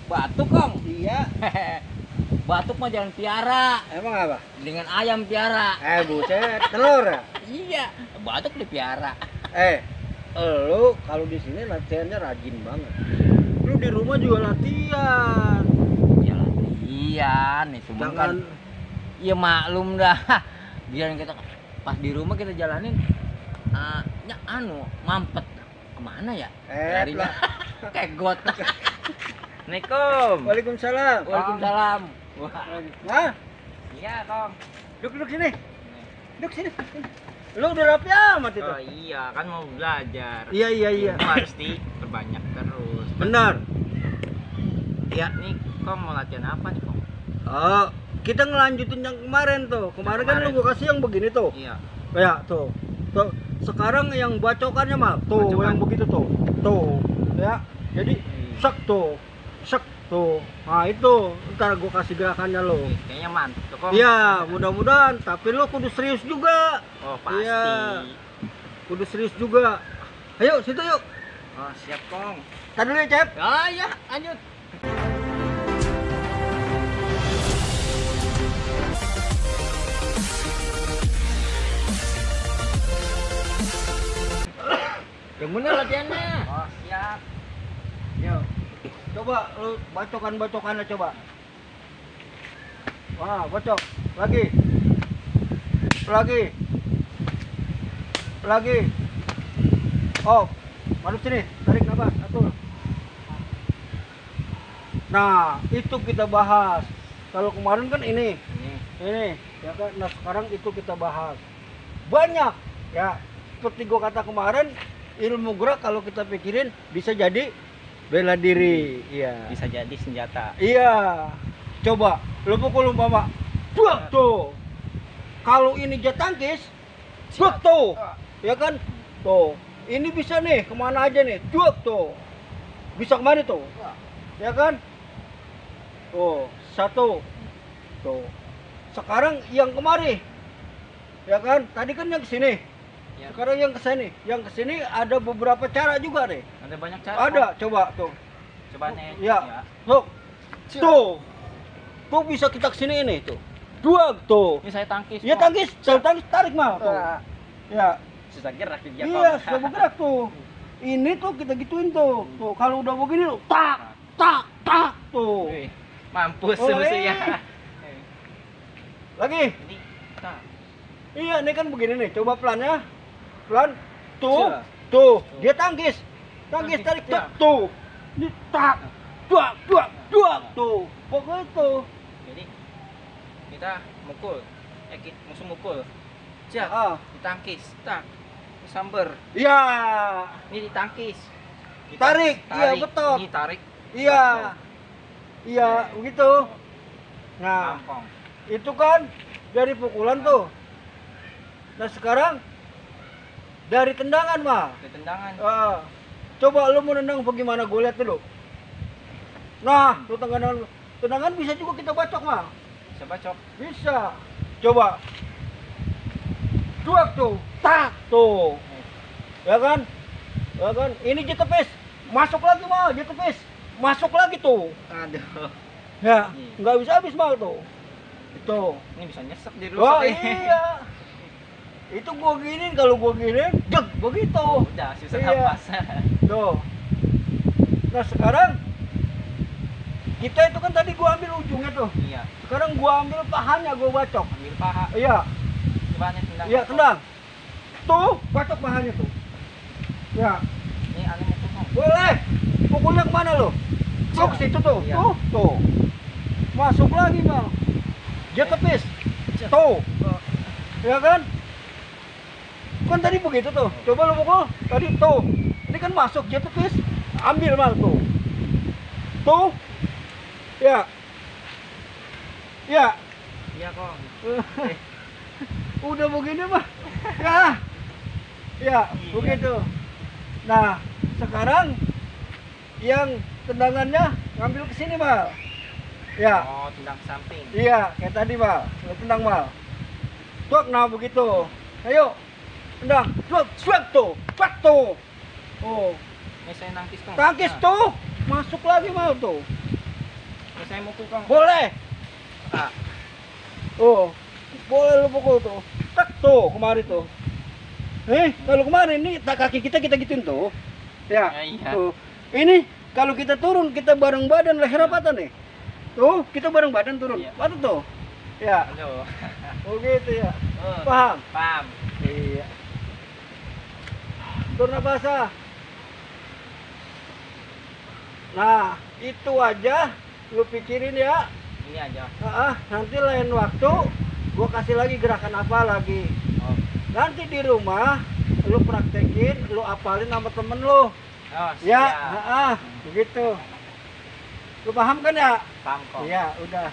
Batuk, Kong. Iya. Batuk mah jangan piara. Emang apa? Dengan ayam piara. Buset, telur ya? Iya, batuk dipiara. Lu kalau di sini latihannya rajin banget. Lu di rumah juga latihan. Ya latihan nih, cuma kan ya maklum dah. Biar kita pas di rumah kita jalanin mampet. Kemana ya? Larinya kayak got. Assalamualaikum. Waalaikumsalam. Waalaikumsalam. Wah. Nah, Iya, Kong. duduk sini. Duduk sini. Lu udah rapi amat itu. Oh iya, kan mau belajar. Iya. Ilmu harus diperbanyak terus. Benar. Ya, nih Kong mau latihan apa nih, Kong? Oh, kita ngelanjutin yang kemarin tuh. Kemarin kan lu gua kasih yang begini tuh. Iya. Kayak tuh. Tuh. Sekarang yang bacokannya mal. Tuh, Bacokan. yang begitu tuh. Tuh. Ya. Jadi sek tuh. Sek tuh. Nah, itu ntar gua kasih gerakannya lo. Kayaknya mantap tuh, Kong. Iya, mudah-mudahan. Tapi lo kudu serius juga. Oh, pasti. Iya. Kudu serius juga. Ayo, situ yuk. Oh, siap, Kong. Tadi dulu ya, Cep. Oh iya, lanjut. Yang bener latihannya. Oh, siap. Yuk. Coba lu bacokannya coba. Wah, bocok. Lagi. Oh, madep sini. Tarik nafas. Atur. Nah, itu kita bahas. Kalau kemarin kan ini. Ya kan. Nah, sekarang itu kita bahas. Banyak. Ya, seperti gua kata kemarin, ilmu gerak kalau kita pikirin bisa jadi bela diri. Iya. Bisa jadi senjata. Iya. Coba lu pukul umpama. Buak tuh. Kalau ini jet tangkis, buak tuh. Ya kan? Tuh. Ini bisa nih kemana aja nih. Buak tuh. Bisa kemana tuh? Ya kan? Tuh, satu. Tuh. Sekarang yang kemari. Ya kan? Tadi kan yang kesini. Ya. Sekarang yang kesini. Yang kesini ada beberapa cara juga nih. Ada banyak cara. Ada, coba tuh. Coba nih. Ya. Tuh. Tuh bisa kita kesini ini tuh. Dua tuh. Ini saya tangkis. Ya tangkis, tarik mah tuh. Ya. Susah gerak dia, Kong. Iya, sudah bergerak tuh. Ini tuh kita gituin tuh. Tuh kalau udah begini tuh, tak tuh. Wih, mampus Oleh. musuhnya. Lagi. Jadi, tak. Iya, ini kan begini nih. Coba pelan ya. Pelan. Tuh. Coba. Tuh. Dia tangkis. Tangkis Tangkis, tarik ya. tuh. Ini tak. Duak tuh. Pokoknya tuh. Jadi kita mukul. Musuh mukul. Jak, ditangkis. Tak. Samber. Iya. Ini ditangkis. Tarik. Iya, betul. Ini tarik. Iya. Iya, begitu. Nah, Gampang. itu kan dari pukulan tuh. Nah, sekarang dari tendangan mah. Ke tendangan. Coba lu mau nendang bagaimana, gue lihat dulu. Nah, tuh tendangan bisa juga kita bacok mah. Bisa bacok. Bisa. Coba. Duak tuh, tak tuh. Ya kan? Ya kan? Ini jetepis. Masuk lagi mah, jetepis. Masuk lagi tuh. Aduh. Ya, nggak bisa habis mah tuh. Itu. Ini bisa nyesek di Oh rusak. iya. Itu gua gini, kalau gua gini, jeg begitu. Udah susah Iya. napas. Tuh. Nah, sekarang kita itu kan tadi gua ambil ujungnya tuh. Iya. Sekarang gua ambil pahanya, gua bacok. Ambil paha. Iya. Coba nih tendang. Iya, tendang. Tuh, bacok pahanya tuh. Ya, Ini aneh itu, Kong. boleh. Pukulnya kemana lo? Tuh, ke situ tuh. Iya. Tuh. Masuk lagi, Bang. Dia tepis. Tuh. Ya kan? Kan tadi begitu tuh. Coba lo pukul. Tadi tuh. Ini kan masuk dia tepis. Ambil mal tuh. Tuh. Ya. Ya. Iya, Kong. Udah begini mah. Ya. Ya, begitu. Nah, sekarang yang tendangannya ngambil ke sini, Mal. Ya. Oh, tendang samping. Iya, kayak tadi, Mal. Lu tendang, Mal. Tuak, nah begitu. Ayo. Tendang. Tuak tuh. Tuak tuh. Oh, Ini saya nangkis, Kong. tangkis Nah. tuh. Masuk lagi, Mal tuh. Saya mukul Kang. Boleh. Nah. Oh, boleh lu pukul tuh. Tak tuh kemarin tuh. Kalau kemarin nih tak kaki kita gituin tuh. Ya. Ya, iya. Tuh. Ini kalau kita turun kita bareng badan leher patah nih. Tuh, kita bareng badan turun. Iya. Patah tuh. Ya. Aduh. Oh gitu ya. Oh, Paham? paham. Iya. Turun basah. Nah, itu aja lu pikirin ya. Ini aja. Nanti lain waktu gua kasih lagi gerakan apa lagi. Oh. Nanti di rumah lu praktekin, lu apalin sama temen lu. Oh, Ya, siap. begitu. Lu paham kan ya? Paham kok. Iya, udah.